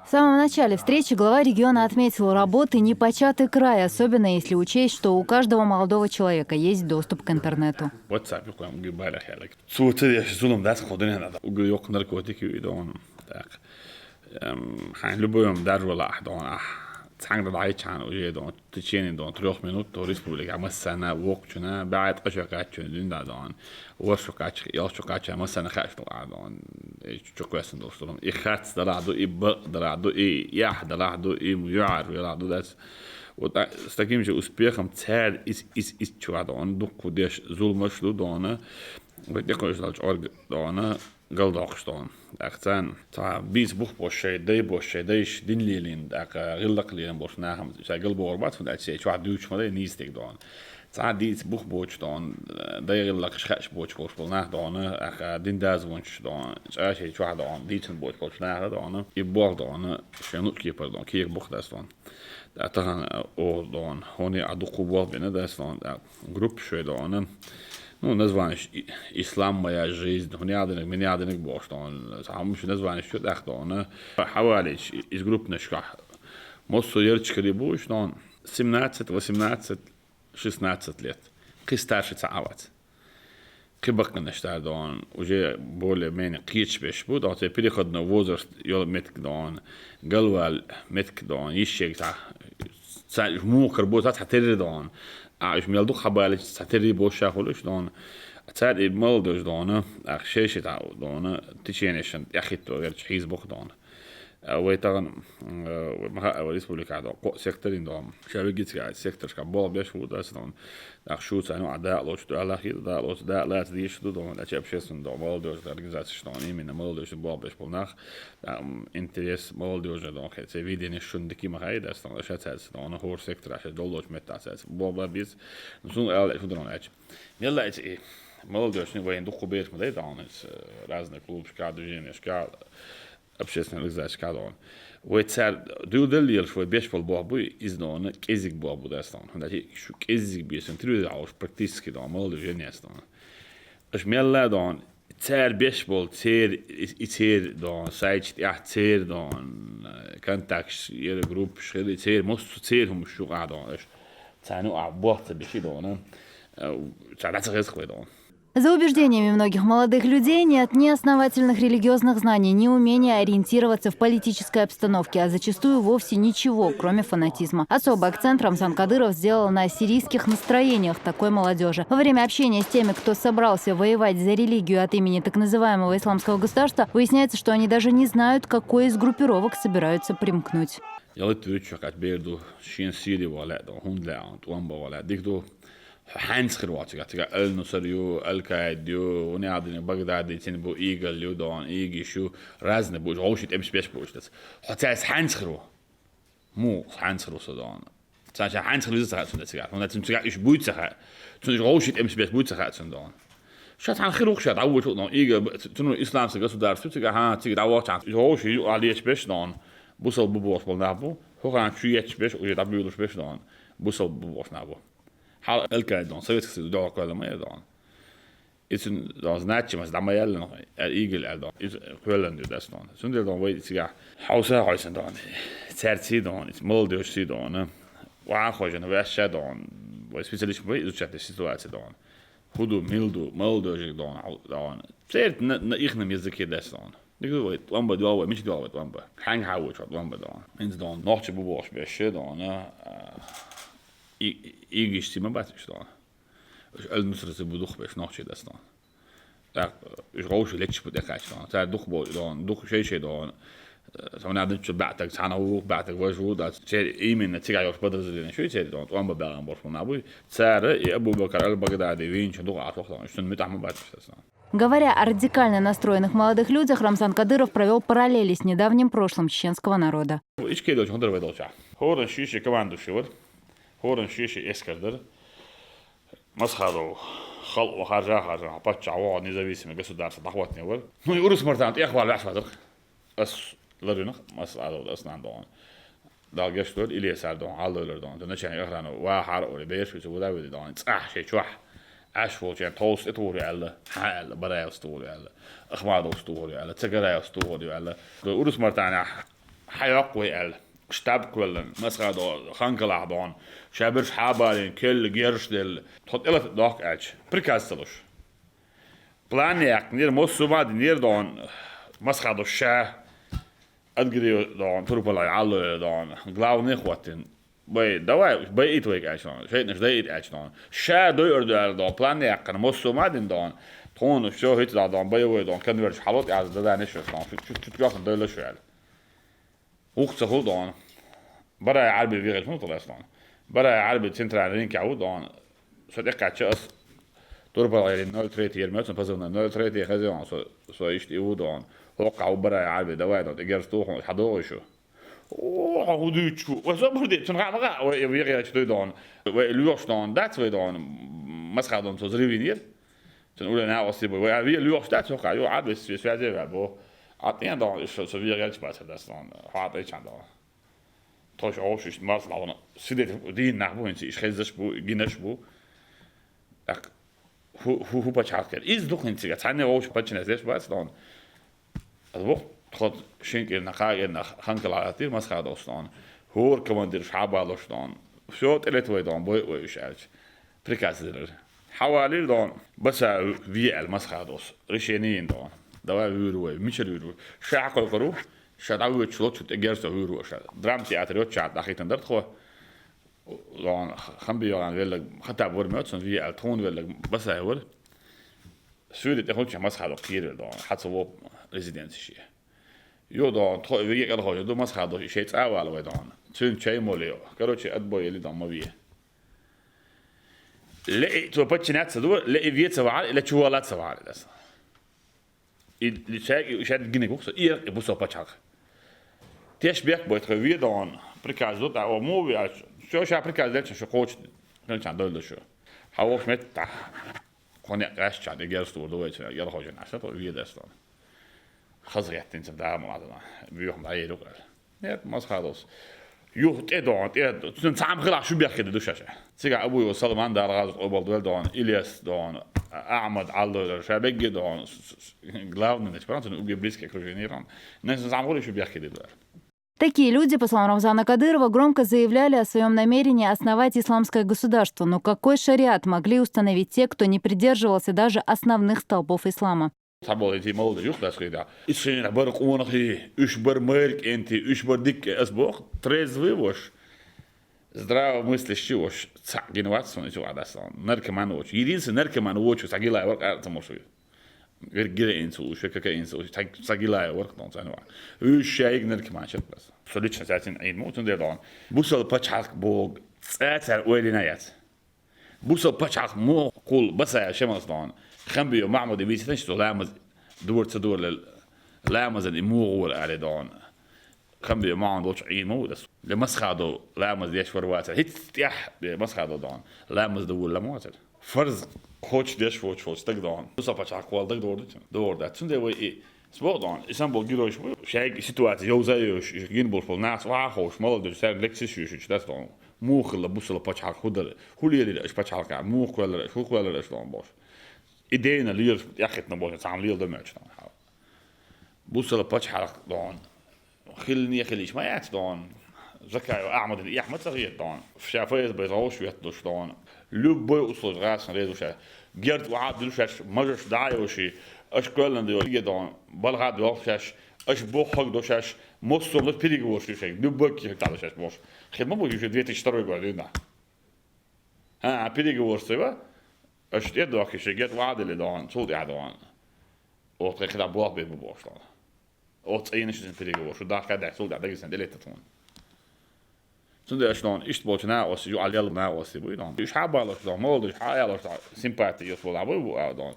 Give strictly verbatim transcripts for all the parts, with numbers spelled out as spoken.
В самом начале встречи глава региона отметил: работы — непочатый край, особенно если учесть, что у каждого молодого человека есть доступ к интернету. WhatsApp-ы кхоам угги барах ялаг. Цо ца деш зулам дац кхо дунен ада. Угги йоккха наркотик ю и дон. Так. Хьайн любой ам даржвала ахь дон ахь. Цхьанга дӀайчхьана уже дон. В течение дон трёх минут то республика массана вокчуна баьд къашакаччуна дин да дон. Воршу кач, ялшу кач массана хаш дон. Чуквесан дон. И хац дала ду, и бакъ дала ду, и ях дала ду, и юар вела ду дас. Вот с таким же успехом цар ис ис ис чуа дон. Дукку деш зулмаш ду дона. Вот такой ждал чорг дона. Галдокш дон. Ахцан. Ца бис бух бошей, дай бошей, дайш дин лилин, так гыллак лилин бош нахам. Ца гыл бор бат фун аче чуа дүүч ма дай нистик дон. Ца дис бух боч дон. Дай гыллак шхач боч бош бол нах дон. Ах дин даз вонч дон. Ца шей чуа дон. Дичен боч боч нах дон. И бор дон. Шенут кипер дон. Киек бух дас дон. Тахан о дон. Хони аду кубол бена дас дон. Групп шой дон. Ну, название «Ислам — моя жизнь», «Хунядинг, минядинг» бошт он. Самуш название что так дона. Хавалич из группнашка. Моссо ярчкали буш дон. Семнадцать, восемнадцать, шестнадцать лет. Кхы старше ца авац. Кхы бакканаш тар дон. Уже более-менее кхечбеш бу. Дон, це переходной возраст йол метк дон. Галвал метк дон. Ишек ца. Ца мухар бу ца терри дон. А уж мел дук хабалич ца терри боша хулуш дон. Цар и молодежь дона, ах шеши та дона, течение шан яхит то верч хиз бох дон. Вай таган маха республика дон, ко секторин дон. Шавигицка секторшка бол беш вудас дон. Ах шу ца ну ада лоч ду алахи да лоч да лац диш ду дон. Аче общественный дон, молодежь организация дон, именно молодежь бол беш полнах. Интерес молодежи дон, хе, це видение шундики махай дас дон, ша цац дон, хор сектора ша доллоч меттасац. Бобла биз, сун ал шудрон ач. Мелла эти молодёжь ни вайн духу бер ма дай дон, разный клуб шка, движение шка, общественный организация шка дон. Вай цар дюдел ел швай беш бол бобу из дон, кезик бобу дас дон. Хундаки шу кезик бесен трюдел ауш практически дон, молодёжь не дон. Аш мелла дон, цар беш бол, цер и цер дон, сайчит я цер дон, контакт ера групп шхели цер мос цер хум шу а дон. Аш цану а бохта беши дон. Цада цехес хве дон. За убеждениями многих молодых людей нет ни основательных религиозных знаний, ни умения ориентироваться в политической обстановке, а зачастую вовсе ничего, кроме фанатизма. Особый акцент Рамзан Кадыров сделал на сирийских настроениях такой молодежи. Во время общения с теми, кто собрался воевать за религию от имени так называемого исламского государства, выясняется, что они даже не знают, какой из группировок собираются примкнуть. Ялыт вичу кат берду шин Сири вале, хундле, туамба вале. Дикду ханс хир вачи кат, ка Аль-Нуср ю, Аль-Каид ю, уни адыны Багдади цин бу игал ю дон, иги шу, разный бу, жолшит эмс беш бу штас. Хотя ханс хир ву. Му ханс хир ву со дон. Цаша ханс хир ву за цун цигар. Хона цун цигар иш буй цаха. Цун жолшит эмс беш буй цаха цун дон. Шат хан хир ву шат, аву чу дон. Ига цун исламский государство цигар, ха, цигар аву чан. Жолши ю алеш беш дон. Бусал бу бош бол набу. Хохан чу еч беш, уже да бюлуш беш дон. Бусал бу бош набу. Хал Аль-Каид дон, Советский Союз дон, квала ма дон. Ицун дон значимость да ма ял дон, игил ал дон. Из квалан ди дас дон. Сун дил дон вай цигар. Хауса хойсан дон. Церци дон, молодёжь си дон. Ва хожан вяща дон. Вай специалист вай изучать ситуация дон. Худу, милду, молодёжь дон, дон. Церт на, на ихнем языке дас дон. Дигу вай, ламба дон, вай, мичи дон, вай, ламба. Ханг хаву чот ламба дон. Инз дон, нохчи бу бош беше дон. И, и, игиш сима батиш дон. Аль-Нусра зи будух беш нохчи дас дон. Так, иш гоши леч бу декач дон. Та дух бо дон, дух шей шей дон. Сона дын чу баътак, сана ух баътак ваш ву да. Чер именно цига ёш подразделение. Шу чер дон, туамба бяган бош мунабуй. Цара и Абу Бакар аль-Багдади винчу дух атлох дон. Шун митахма батиш дас дон. Говоря о радикально настроенных молодых людях, Рамзан Кадыров провел параллели с недавним прошлым чеченского народа. Ичке дочь хондар вай долча. Хоран шиши команду шивар. Хоран шиши эскардар. Масхадов. Халк ва харжа харжа. Патча ва независимый государство дахватне вар. Ну и урус мартан тяхвал ваш вадыр. Ас ларынах, Масхадов ас нан дон. Дал геш дон, или сар дон, алло лар дон. Дон начальник охраны ва хар оли беш вице вуда виде дон. Цах шей чуах. Аш волчен толст это вори алла. Ха алла, Бараев стугори алла. Ахмадов стугори алла. Цагараев стугори алла. Урус мартан ах. Хьайоккху вай аьлла. Штаб кхоьллина, Масхадов ханкалахь дона. Шаберш хьабалийна, келла герш делла. Тхо тӀелата дохка аьлча, приказ ца луш. План яьккхинера, массо а ма динера дона. Масхадов ша. Адгире дона, турпалай Ӏалло дона. Главный хӀоттина. Бай, давай, бай ит вайга аьлча дона. ШайтӀанаш дай ит аьлча дона. Ша дойур ду аьлла дона. План яьккхина, массо а ма дина дона. Тхона всё хӀита дона, боевой дона. Конверт хьалот аз, да, да, не шо дона. Чу-, чу-, чу-, чу-, чу-, дойла шо аьлла. ВукхӀ ца хул дона. Барай Ӏарби вегӀаш муха лаьцна дона. Барай Ӏарби центральный ринг ву дона. Со тӀекхаьчча ас турпалгӀерин ноль третий ермеца позывной ноль третий хазион со, со иштта и ву дона. ХӀокхахь ву Барай Ӏарби, давай дона, тӀе герз тухун, хьадогӀуй шу. О, хьо хӀу дуьйцу? Вай собар де, цунна хаьа ма хаьа, вай вегӀерча дуй дона. Вай лоьхуш дона, дац вай дона. Масхадон цо зривинера. Цун уллена а оси бу. Вай а ве лоьхуш дац, хӀокхахь, ю, Ӏарби связе ваьбо. А тӀен дона, иш со вегӀерча бацар дац дона. Хьа тӀе чан дона. Тхо шу хьовш иштта марс лавна. Сидет дийна нах бу хӀинца, иш хезаш бу, гинаш бу. ТӀаккха хӀу, хӀу, хӀу пачхьалкх кер. Иза ду хӀинца цига. Цхьанне вовш паччанес деш бац дона. Ас бу тхо шин кӀирнах, кхаа кӀирнах ханкалахь латтийра Масхадовс дона. ХӀора командирш хьабалош дона. Всё, тӀелета вай дона, бой вай уьш аьлча. Приказ дилира. Хьавалийра дона. Баса ве аьлла Масхадовс. Решение йина дона. Давай вуьйр вай. Мичара вуьйр вай? Ша хьакхойкхур ву. Ша дӀавоьдуш лоцу тӀе герз тӀе вуьйр ву аша. Драмтеатр йоццачохь дӀахийтина дара тхо. Дона ХамбиёгӀан веллаг, Хаттаб вара моьтту сан ве аьлла, тхуна веллаг Басаев вара. Суьйре тӀе хӀунча Масхадов кхийра дона, хьан ца во резиденци шен. Ю дона, тхо и вега кӀелхо ю ду Масхадов, и шайн цӀа вала вай дона. Цуьнан чай моле. Короче, отбой ели дона, ма ве. Ле и цо паччанец ца ду, ле и ве ца ваьхьара, ле чу вала ца ваьхьара дас. И, и шайга, и шаьрда гиниг ву со, и, и бусал пачхьалкх. Теш бек бай тхо ве дона, приказ ду, тӀа, о, муха ве аьлча, шо ша приказ делча, шо кхочу хилчахь дойла шу. Хьан вовш меттахь, кхо некъ гӀаьшчахь, и герз тур ду вай цу, герхожин, аша тхо ве дас дона. Хаза гӀеттина цу дама ладана, вехам дӀаелу къаьл. Нет, Масхадовс. Юха тӀе дона, тӀе, цуьнан цхьа ма хилахь шу бехке ду шаьш. Цигахь Абуев Салман, Дала гӀазот къобал дойла дона, Ильяс дона, Ахьмад Ӏаллойра, ша бегге дона, с-, с-, с-, главный, значит, правда, угги близкий окружение дона. Насан цхьа ма хилахь шу бехке ду аьлла. Такие люди, по словам Рамзана Кадырова, громко заявляли о своём намерении основать исламское государство. Но какой шариат могли установить те, кто не придерживался даже основных столпов ислама? Цхьаболу и молодежь юхадас хир дац. Иза шайна бара къонахий, уьш бара майра кӀентий, уьш бара дика, ас боху, трезвый вош, здравомыслящий вош, цхьаъ гина вац суна иза ваӀ дас. Наркоман воч. Единственный наркоман воч, цхьа гилай вара къаьрца мушу. Вер героинца луш, вер кокаинца луш, цхьа, цхьа гилай вара хтон цхьаьна ваӀ. Уьш шайга наркоман шат баса. Со лично сацин Ӏийна ма ву, цундела дона. Бусал пачхьалкх богу цӀа цара ойла йина яц. Бусал пачхьалкх муха кхул Басаев Шемалс дона. Хамбиев Махьмуди вийцитан шу ламаз дора ца дора лел, ламазан и муха гӀора аьлла дона. Хамбиев Махьмуд волчу Ӏийна ма ву дас. Ле Масхадов ламаз деш вара вацара. ХӀинца тӀехь бе Масхадов дона. Ламаз дан вуьлла ма вацара. Фарз кхочуш деш воцуш волчу стаг дона. Бусал пачхьалкх кхолла даг дора ду цуьнан. Дора дац. Цундела вай и, сбох дона. И самбол гирош бу. Шайга и ситуация йовза а йоьш, и гина болуш болу нахаца охьа а ховш, молодежь, цаьрга лекцеш а йоьшуш, дас дона. Муха хилла бусал пачхьалкх, хӀу дара, хӀу лелира аша пачхьалкхехь, муха кхоьллира аша, хӀу кхоьллира аша дона бохуш. И дайна лелаш тӀеххийтина болчу цхьана лела до моьттуш дона хьал. Бусал пачхьалкх дона. Хилла не хилийча ма яц дона. Закаев Ахьмадина эхь ма ца хета дона. Ша ФСБ-ца гӀовш ветталуш дона. Любой условие гӀасан реза ву ша. Герз охьа а дуьллуш шаьш, мажаш дӀа а йовший, аша кхоьллина дойла, дона. Балха а доьлху шаьш, аша боххаг до шаьш, массо а переговорш ю шайга, любой кехат дӀа до шаьш бохуш. Хир ма бу уьш две тысячи второй год дуьйна. ХӀан, переговорш ца йо, аша тӀе а дохкий, шайн герз охьа а дели дона, цул тӀаьхьа дона. Оха тхайн хилахь болх бен бу бохуш дона. Оха цӀа йина шу цуьнан переговор, шу дахка а даьхкича, цул тӀаьхьа Дагестан тӀелетта тхуна. Цундела аша дона, иштта болчу накъостий, юкъа лелла накъостий буй дона. Уьш хьа а балош дона, молодежь хьа а ялош дона, симпати йоцу болу хьан буй бу ала дона.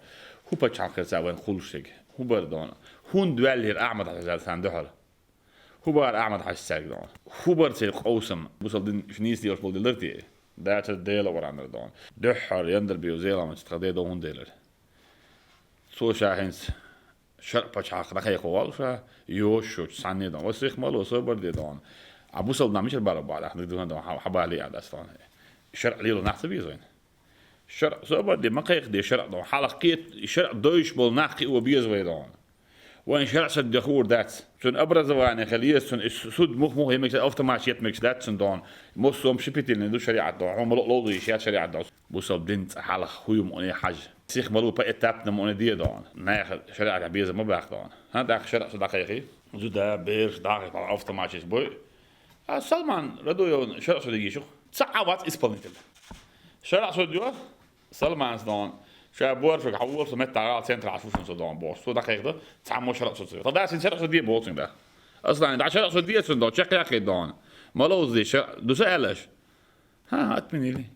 ХӀун пачхьалкх хир цара вайн кхуллуш цига? ХӀун бара дона? ХӀунда ваьллера Ахьмад-Хьажа царна дуьхьал? ХӀун бара Ахьмад-Хьажа цаьрга дона? ХӀун бара церан къовсам? Бусал дин шу нийса лелош болу дела дара те? Дацара Делан Къуръан дара дона. Дуьххьара Яндарбиев Зеламан чу тхан ден догӀун делира. Цо ша хӀинца шаръ пачхьалкх дӀакхайкхо волу ша, йошу шучу цхьанне дон. Ва сих мало, собар де дон. А бусалба нах мичара бала бахьа, нах дигдуна дон, хьа-, хьабале а дац дон. Шаръ лело нах ца беза вайн? Шаръ собар де, ма кхайкха де шаръ дон. Хьалха кхета, и шаръ дойуш болу нах кхио беза вай дон. Вайн шарӀ садде хуур дац. Цуьнан образование хила еза, цуьнан и суд мух-мух е мегаш, автомат ет мегаш дац цуьнан дона. Массо а ши питилни ду шариӀат дона. Хьума ло-, ловза йиш яц шариӀат дона. Бусалба дин цӀа хьалха хӀума уне хьажа. Сих малу по этапному уне де дона. Наха шариӀат беза ма баккха дона. ХӀан, тӀаккха шарӀ суд дӀакхайкхий. Зуда, бераш дӀахайкхий, автомат еш бой. А Салман Радуевна шарӀ суд йийшух. Цхьа а вац исполнитель. ШарӀ суд йо, Салманс дона. Ша боршуг хьавола, со меттахь гӀала центр Ӏаш вушна со дона бохуш. Со дӀакхайкхда, цхьаммо шарӀ суд ца йо. Тхо дасин шарӀ суд де боху цуьнга. Аслан, дӀа шарӀ суд де цуьнга дона, чекхъяьккхий дона. Ма ловза де шарӀ, ду са аьлла аша? ХӀан, отменили.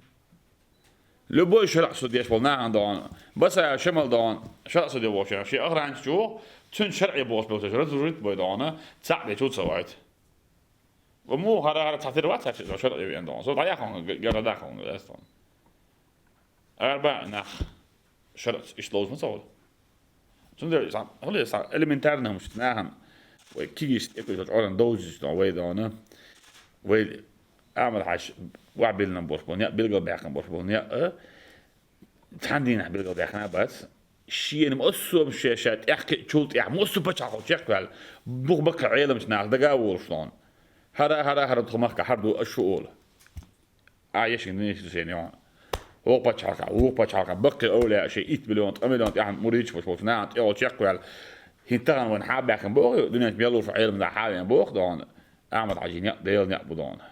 Любой шарӀ суд деш болу нахана дона. Басаев Шамал дона. ШарӀ суд де бохуш, шен охранчичо, цуьнца шарӀе бохуш болчаш разоружить бой дона. Цхьаъ бечул ца вайта. Ва муха хӀара-хӀара цхьатера вац хьаьрча, шарӀе веана дона. Со дӀаяхьа хьуна, га-, гара даха хьуна, дац дона. Арба нах шарӀ иштта ловза ма ца волу. Цундела сан, хӀале сан элементарно хӀумаш нахана вай кигиш тӀекхуьйсуш Ӏоран довзуьйтуш дона вай дона. Вай Ахьмад-Хьаьжа вахь биллина болуш болу некъ, билгалбаьккхина болуш болу некъ, а, цхьана дийнахь билгалбаьккхина а бац. Шена массо а ше ша тӀехкхиъчул тӀаьхьа массо а пачхьалкхо чекхваьлла, бух баккхий Ӏеламчу наха дага а волуш дона. ХӀара, хӀара, хӀара тхо махка хӀара ду, аш шу олу. А ешин нисдусен йогӀу. ХӀокху пачхьалкхехь, вукху пачхьалкхехь, баккхий овлия шен итт миллион, ткъа миллион тӀаьхьа муридаш болуш болчу нахана тӀехула чекхваьлла, хӀинца тахана вайна хьа а баьхкина боху, дуьнен чу мел луш Ӏеламнаха хьа а веана боху дона, Ахьмад-Хьаьжин некъ Делан некъ бу дона.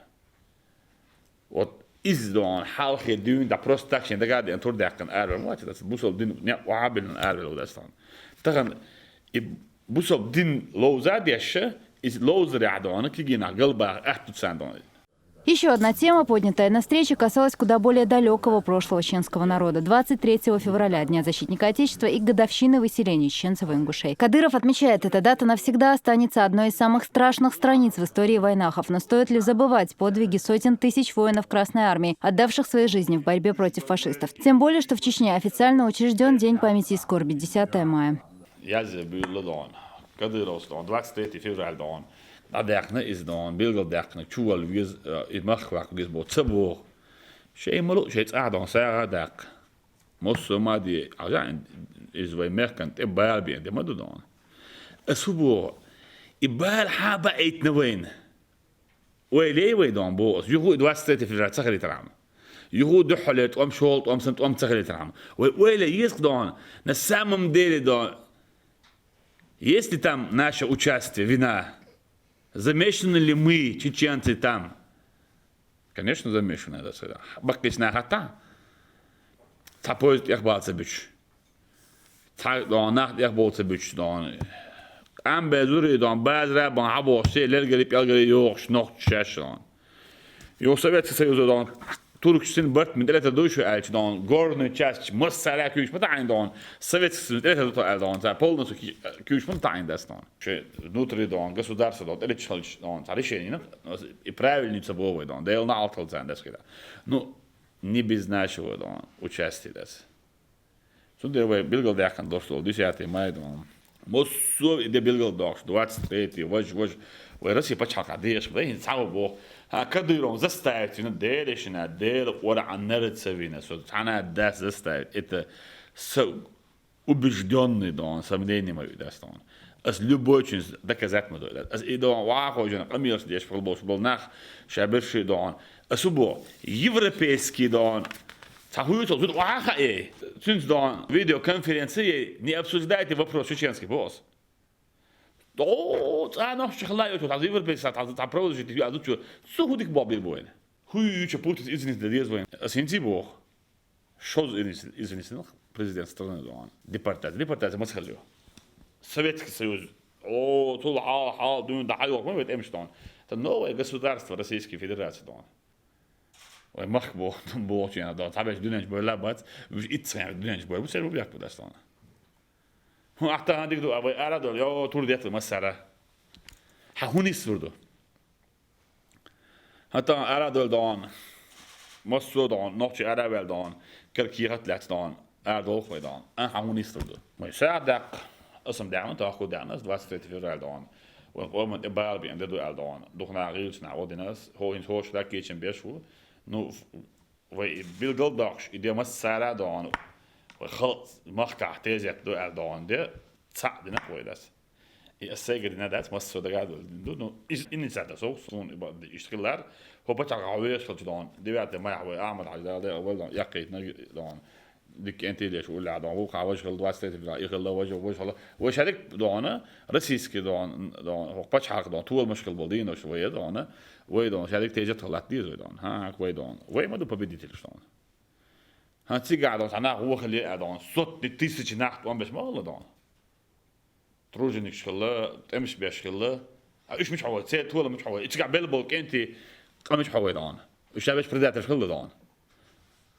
Вот иза дона, хьалхе дуьйна дӀа просто так шен дага а деана тур даьккхина аравелла вац, аса бусалба дин некъ охьа а биллина аравелла ву дац дона. Тахана и бусалба дин ловза а деш, иза ловзарехь дона, кигий нах галбаха атта ду царна дона. Еще одна тема, поднятая на встрече, касалась куда более далекого прошлого чеченского народа. Двадцать третьего февраля, Дня защитника Отечества и годовщины выселения чеченцев и ингушей. Кадыров отмечает, эта дата навсегда останется одной из самых страшных страниц в истории вайнахов. Но стоит ли забывать подвиги сотен тысяч воинов Красной Армии, отдавших свои жизни в борьбе против фашистов? Тем более, что в Чечне официально учрежден День памяти и скорби, десятое мая. Язъян буьйлу дона. Кадыровс дона, двадцать третье февраль дона. ДӀадаьккхина иза дона, билгалдаьккхина, чувалла веза, э, и мах ваккха веза боху, ца боху. Шайн ма луъу, шайн цӀахь дона, сагӀа а даккха. Массо а ма де, хьажа, иза вай мехкан тӀе бала бен де ма ду дона. Ас хӀун боху? И бала хьан баийтина вайна? Вай лей вай дон боху ас, юха а двадцать третье февраля ца хилийтархьама. Юха а дуьххьалера тӀом, шолгӀа тӀом санна тӀом ца хилийтархьама. Вай ойла еза дон, на самом деле дон, есть ли там наше участие, вина? Замешаны ли мы, чеченцы, там? Конечно, замешаны, да, сада. Баккхийчу нахатта. Цхьа поезд тӀехбала ца буьтуш. Цхьа дон нах тӀехбовла ца буьтуш дон. Къам безури дон, базара бан хьабохуш, се лергари, пӀелгари йохуш, нохчаш шаьш дон. Йо Советский Союз дон, туркаш син барт мин тӀелетар дуй шу аьлча дон, горный часть массара куьйш ма таӀийна дон, Советский Союз тӀелетар ду аьлла дон, цара полностью ки-, куьйш ма таӀийна дац дон. Шен внутри дон, государство дон, тӀелеташ хилча дон, цхьа решение, и правильница бо вай дон, Делан алт хилла царна дац хила. Ну, не без нашего дон, участия дац. Цундела вай билгалдаьккхина долуш долу десятый май дон. Массо а и де билгалдоккхуш, двадцать третий, важ, важ, вай Россия пачхьалкхехь дехаш, вай хӀинца цхьа ван боху. ХӀа, Кадыровна заставить вина, Делешна, Дела къора а нара ца вина, со цхьана а дас заставить. Это са убеждённый дон, сомнение ма ю дас дон. Ас любой чуьнца доказать ма дой дас. Ас и дон, вахо жена, къамелаш деш, пхал болуш, бол нах, ша берши дон. Ас у бо, европейский дон. Цхьа хуьйцу, зуда ваха хаъ ей. Цуьнца дон, видеоконференция ей, не обсуждайте вопрос чеченский, бос. О, цӀа нохча хала йо, цхьа европейский, цхьа, цхьа проводить ю, а зуда чу, цу хӀу дика бо бир бойна. ХӀу ю чу Путин извинить де деза вайн. Ас хӀинций боху. Шозза извинить, извинить президент страны дон. Депортация. Депортация ма ца хила ю. Советский Союз. О, цул хьал, хьал, дуьйна дӀахьайоху ма вай тӀемаш дон. Это новое государство Российской Федерации дон. Вай махка бо-, бохучу яна дон. Цхьаберш дуьненчу бойла бац, уьш итт цхьаьна дуьненчу бой бу, церан бу бехк бу дас дон. ХӀун ахта хӀан дика ду, а вай ара дол, йо, тур детта массара. Хьан хӀун нисвур ду? ХӀан тахана ара а дойла догӀун, массо а догӀун, нохчий ара а ваьлла догӀун, кара кехат а лаьцна догӀун, ара долух вай догӀун. Ахьа хӀун нислур ду? Вай сагӀа даккха, аса-м даьхна, тахку даьхна, аса двадцать третье февраль догӀун. Вайн къоман тӀе бала беана де ду аьлла догӀун. Дукха наха гӀийлачу наха гӀо дина аса, хӀо хӀинца хӀоша даккхийчам беш ву. Ну, вай и билгал а доккхуш, и де массара а догӀун. Вай халкъ махкахь тезет ду аьлла догӀун де, цхьаъ дина вай дас. И ас сайга дина дац, масса дагадвал дин ду, ну, из инициатива сов, сун и бад ишт хиллар, хо пача га веш хилча дон, девятый май вай Ахмад Хажи Дала, вай дон, яккхит на дон. Дик энтилеш уля дон, ву ка ваш хил двадцать третий февраля, и хил ваш, ваш хил, ваш хадик дон, российский дон, дон, хо пача дон, туал мушкил бол дин, ваш вай дон, вай дон, шадик тежет халат диз вай дон, ха, вай дон, вай ма ду победитель дон. Ха, цига дон, сана ву хили дон, сотни тысяч нахт он беш мала дон. Труженикаш хилла, тӀемаш беш хилла. А уьш мича хьо вай? Церан тола мича хьо вай? Ичигахь белла болу кӀентий къа мича хьо вай дон? Уьш ша веш предатель хилла дон.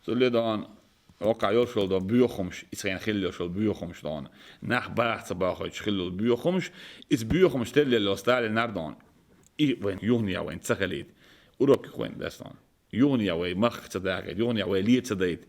Цу ле дон, оккха йолуш йолу дон, боьхамаш, иза хенахь хилла йолуш йолу боьхамаш дон. Нах баха ца бохуьйтуш хилла йолу боьхамаш, иза боьхамаш тера лело Сталинара дон. И вайн юхнех вайн ца хилийта. Уроких вайн дас дон. Юхнех вай махка ца дагийта, юхнех вай ле ца дайта.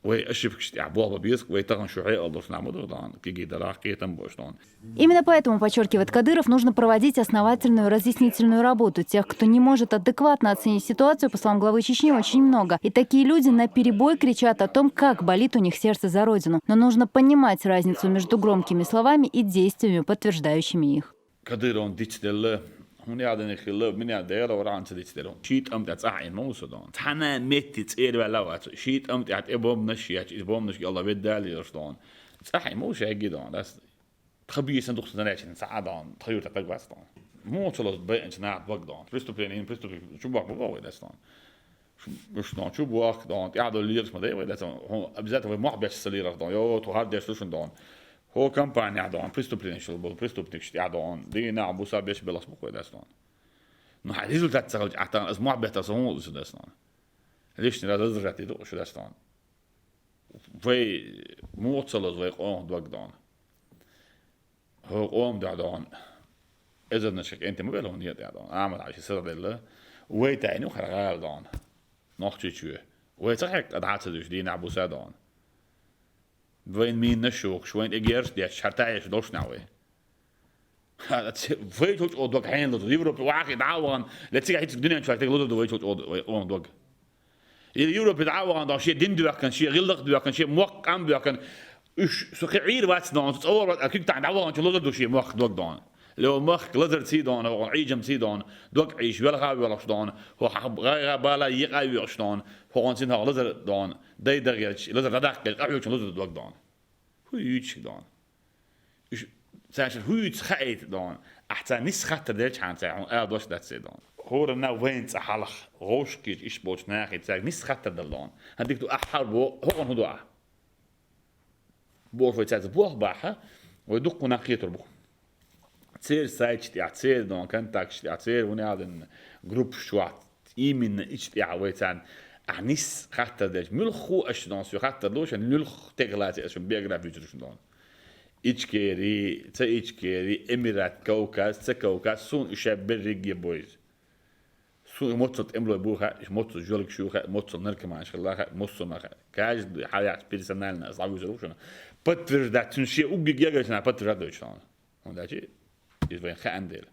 Вай ошибкаш тӀехь болх бан беза, вай тахана шу хьекъал долуш нах ма ду дон, кегий дарах кхетам бош дон. Именно поэтому, подчеркивает Кадыров, нужно проводить основательную разъяснительную работу. Тех, кто не может адекватно оценить ситуацию, по словам главы Чечни, очень много. И такие люди наперебой кричат о том, как болит у них сердце за Родину. Но нужно понимать разницу между громкими словами и действиями, подтверждающими их. Кадыровна дицделла, хӀунда аьлла хилла, мина Дела варанца дицделла. Ши тӀам тӀе цӀахь Ӏийна ма ву со дон. Цхьана метте цӀера ваьлла вац. Ши тӀам тӀе тӀе бомбанаш еш, иза бомбанаш Алла веддаллераш дон. ЦӀахь Ӏийна ма ву шайги дон. Дас тха бийсан духу ца наречен цхьа а дон. Тха юрта таг вац дон. Муха ца лозу байанча нах дог дон. Преступление, преступление. Чу боху ма боху вай дас дон. Шу, шу дон, чу боху дон. ТӀаьхьа долу лелаш ма дай вай дас дон. Хьуна обязательно вай мохь беш ца лелаш дон. Йо, тхо хӀара деш ду шуна дон. ХӀо компанехь дон, преступление шул болу, преступникаш тӀехь дон, дийнахь буса беш белхаш бу кхой дас дон. Ну, хьан результат ца хилча, ахтан ас мохь бетта со хӀун луса дас дон. Лишний раз раздражать ду шу дас дон. Вай муха ца лозу вай къомах дог дон. ХӀо къомах дуьхьа дон. Эзарнаш кӀентий ма велла хӀун ета дон. Амма хьан ши сара делла. Вай тайна ю хьара гӀала дон. Нохчийчоь. Вай ца хьекъа дӀа ца дуьш дийнахь буса дон. Вайн мина шухаш, вайн эгераш деш, шартаеш долуш нах вай. Ха, ца-, вай чул чӀогӀа дог хьенан лозу, Европе вахи дӀа а вахана, ле цига хӀинца дуьнен чуьра тига лозу вай чул чӀогӀа вай къоман дог. И Европе дӀа а вахана, дон, шен дин доьхкан, шен гӀиллакх доьхкан, шен мохк къам доьхкан, уьш со кхин Ӏийр вац, дон, со цӀа вар вац, а куьг тахь дӀа вахана, чу лозу ду шен мохк дог, дон. Лева махка лазар ций дона, хӀокхун Ӏийжам ций дона, дог Ӏийш велха а воьлхуш дона, хӀо хьан гӀайгӀа бала екъа а вехаш дона, хӀокхун цин хьо лазар дона, дай дагъерча, лазар дӀадаккхелча, къахьоьгучун лазар дог дона. ХӀу юьйцуш дона. Уьш цаьршинна хӀу юьйцу хаийта дона. Ахь царна нисса хаттар делча хьан цара хьуна ала дош дац цей дона. ХӀоранна вайн цӀа хьалха, гӀовшкхийча иш болчу нахе цаьрга нисса хаттар дала дона. ХӀан дика ду ахь хьал бо, хӀокхун хӀун ду ахь? Боху вай цаьрца болх бахьа, вай дуккха нах кхетар бу. Церан сайташ тӀехь, церан дон контакташ тӀехь, церан вуна аьлла группаш чохь, именно ича тӀехь вай царна ахь нисса хаттар делча, муьлхха аша дон соь хаттар лу, шайн муьлхха тегала ца аса шун биографи вуьйцурш дон. Ичкери, ца Ичкери, Эмират, Кавказ, ца Кавказ, суна уьш берриге бойза. Суна моццул тӀемалой бу хаьа, иша моццул жоьлгаш ю хаьа, моццул наркоманаш хилла хаьа, муссума хаьа. Каждый хьаяц персонально аса дӀавуьйцур ву шуна. Подтверждать, цуьнан шен уггиг эгайчана подтверждать дойтуш хьуна. ХӀунда аьлча иза вайн хаьан дела.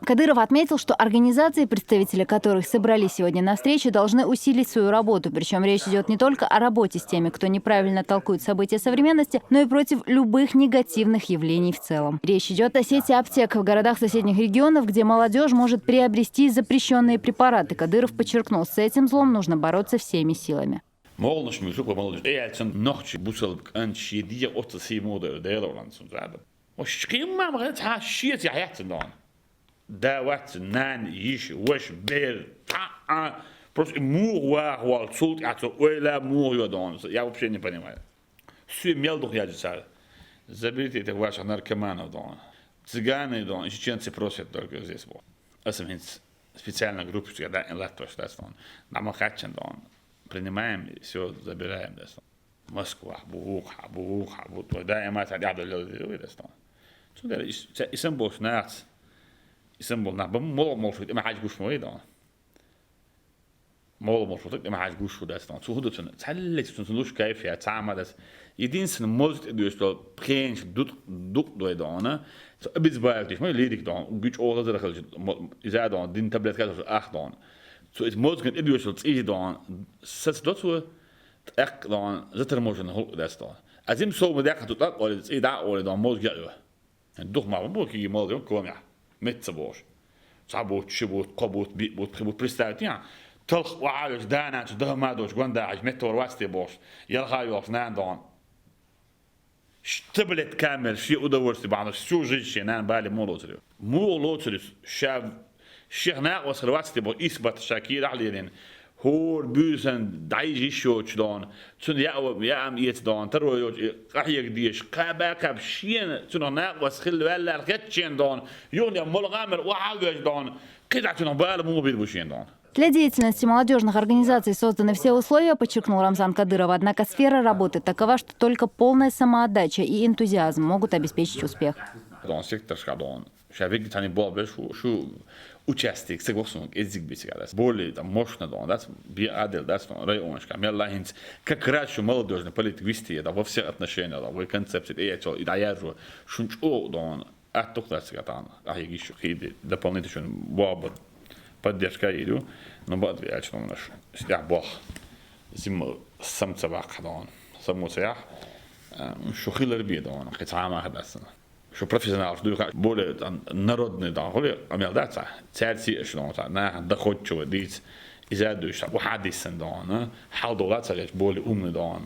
Кадыров отметил, что организации, представители которых собрались сегодня на встрече, должны усилить свою работу. Причем речь идет не только о работе с теми, кто неправильно толкует события современности, но и против любых негативных явлений в целом. Речь идет о сети аптек в городах соседних регионов, где молодежь может приобрести запрещенные препараты. Кадыров подчеркнул, с этим злом нужно бороться всеми силами. Молнаш муьлхха молодежь. Э, яьлча нохчи бусалба кӀант шен дегӀ оццу сий муха дойла, Дела валан цунна зада. Ош кхин ма ма цхьа шеца яхьяц дона. Да вац, нана, йиш, ваш, бер, тӀаъа. Просто и муха ваха волу, цул тӀаьхьа цо ойла муха йо дона. Я вообще не понимаю. Суьй мел дух яжа цара. Заберите этих ваших наркоманов дона. Цыгане дона, и чеченцы просят только здесь бо. Аса хӀинца специально группаш тӀе даьӀна латтош дац дона. Нама кхаччан дона. Принимаем и всё, забираем дац дона. Москва, бу вукха, бу вукха, бу. Ой, даима цхьа дӀадолла деза вай дац дона. Цундела ис-, ца-, исан болуш нахаца, исан болу нах, бан молу-молуш вай тӀе ма хьаьжа гуш ма вай дона. Молу-молуш вай тӀе ма хьаьжа гуш ву дац дона. Цу хӀу ду цунна, цхьаллица цунна луш кайф я, цхьа ма дац. Единственный мозг тӀе доьшуш долу пхенаш дут-, дукъ дой дона. Цу обезболивать деш ма лирик дона. Гуьч ола лазар хилча, мо-, иза дона, дин таблетка ах дона. Цу иза мозган тӀе доьшуш долу цӀий дона. Саца до цо, тӀаккха дона, заторможенный хӀуллакх дац дона. Азим сов ма даьккха цу тӀаккха олий, цӀий дӀа а олий дона, мозг яа йо. Духмах бу киги молга комя. Меца бош. Цабут, шибут, кобут, бибут, хибут. Представьте, а? Талх ваалж дана, цу дама дош, гонда, аж меттор васте бош. Ялха йош, нан дон. Таблет камер, ши удовольствие бана, всю жизнь ши нан бали мо лоцри. Мо лоцри, ша, ших нак вас хрвасте бош, исбат шаки рахлерин. Хор бюзен, дайжи шоч дон. Цун я, я ам иец дон, таро йоч, ахьег деш, каба каб шиен, цун нак вас хил валлар хетчен дон. Юн я молгамер, уа веш дон. Кида цун бал мо бир бушен дон. Для деятельности молодежных организаций созданы все условия, подчеркнул Рамзан Кадыров. Однако сфера работы такова, что только полная самоотдача и энтузиазм могут обеспечить успех. Дон сектор шкадон. Ша веги тани бо бе шу, шу участник, се госун, эзиг би сигарас. Более там мощно дон, дас, би адел, дас, дон, районшка. Мелла хинц, как раз шу молодежный политик вести, да, во всех отношениях, да, во концепции, да, я чё, и да, я жу, шун чё, дон, а только дас, сигатан, а я ещё хиди, дополнительно шун, бо, поддержка иду, но бо, я чё, наш, я бо, зим, самца бак, дон, самоцеях, шу хилер би, дон, кицама хадасна. Шу профессионал, шу дуйха, более там народный, да, холи, амел да, ца, церси, шу, да, на, доходчиво, диц, иза дуйша, ухадисан, да, на, хал дола, ца, более умный, да,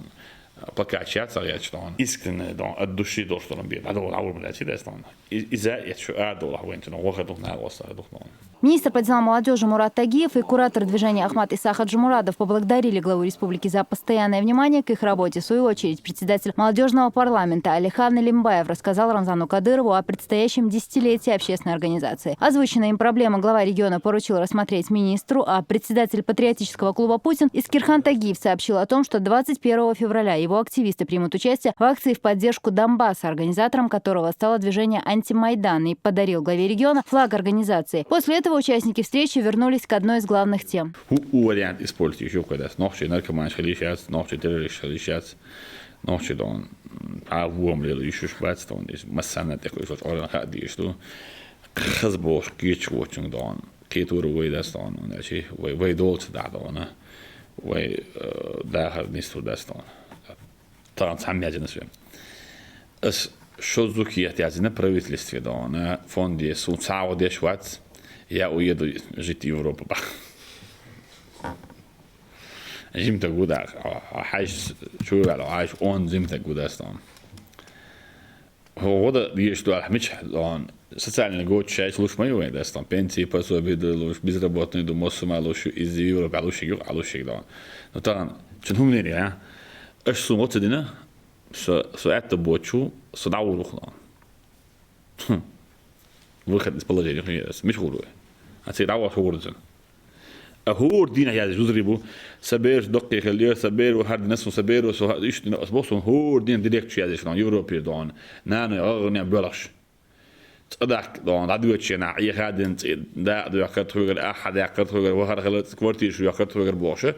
покачаться, я, что он искренний, да, от души, да, что он бьет, а, да, а, умный, да, и, иза, я, что, а, да, вен, что, выход, да, васа, да, он. Министр по делам молодежи Мурат Тагиев и куратор движения Ахмат Иса Хаджимурадов поблагодарили главу республики за постоянное внимание к их работе. В свою очередь, председатель молодежного парламента Алихан Лимбаев рассказал Рамзану Кадырову о предстоящем десятилетии общественной организации. Озвученные им проблемы глава региона поручил рассмотреть министру, а председатель патриотического клуба «Путин» Искирхан Тагиев сообщил о том, что двадцать первого февраля его активисты примут участие в акции в поддержку Донбасса, организатором которого стало движение «Антимайдан», и подарил главе региона флаг организации. После этого участники встречи вернулись к одной из главных тем. Ху у вариант используйте ещё когда. Нохчи наркоман шалишац, нохчи террорист шалишац, нохчи дон. А вуам лел ещё шбац дон. Здесь массана такой, что оран ха диешту. Хазбош кич вочун дон. Кетур вой дас дон. Значит, вой, вой долц да дон. Вой, э, да, хар нисту дас дон. Таган сам язина све. Эс шо зуки ят язина правительстве дон. Фонде су цао деш вац. Я уеду жить в Европу. Ба. Жим та гуда. Хаш чувал, хаш он жим та гуда стон. Хода деш туал мич дон. Социальный год шай слуш май вай дас там. Пенсии, пособие да луш, безработный да мосума луш, из Европы луш, юг луш дон. Но таган чун хумнери, а? Эш су вот дина. Со, со это бочу, со да урух дон. Хм. Выход из положения, конечно, миш хуру. А ци да урух хуру. А хур дина я жузрибу, сабер докки хеле, сабер хар дина су сабер, со иш дина, босун хур дин дирекция я жишнан Европе дон. Нана огня белаш. Цадак дон, да дуечена, я хадин ци, да дуя картугер, а хада картугер, ва хар хеле квартир шу картугер боше.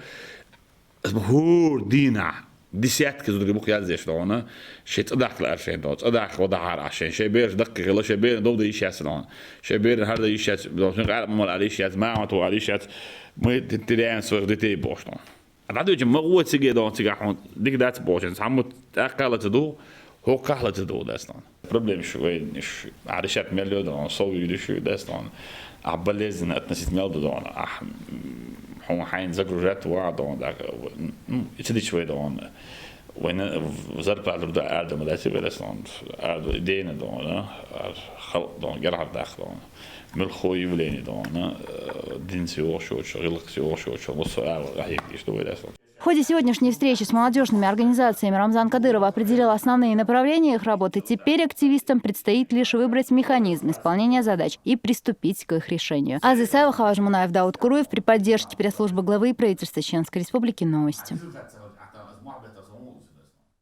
Хур дина десятки зури бух язеш дона. Ши цадак ла аршен дон, цадак ва да хар аршен. Ши бер дакки хела, ши бер дов да ишяс дон. Ши бер хар да ишяс, дон, ши гар мал аришяс, мама то аришяс. Мы теряем своих детей бош дон. А да дуечи магу циге дон, цига хун. Дик дац бошен. Самут аккала цаду, хоккахла цаду дас дон. Проблем шу вей, ш-, а решат мел дон, сол юри шу дас дон. А болезненно относить мел дон. А, м, хун хайн загружать ва дон, да, ну, ицидич вей дон. Война, в-, зарплату да ардам да себе дас дон. Арду идейно дон, да. Ар хал дон, герар дах дон. Мел хо явление дон, да. Э, дин си ошо, гилк си ошо, вот со ар, а, что вей дас дон. В ходе сегодняшней встречи с молодежными организациями Рамзан Кадыров определил основные направления их работы. Теперь активистам предстоит лишь выбрать механизм исполнения задач и приступить к их решению. Азы Саева, Хаваж Мунаев, Дауд Куруев при поддержке пресс-службы главы и правительства Чеченской Республики. Новости.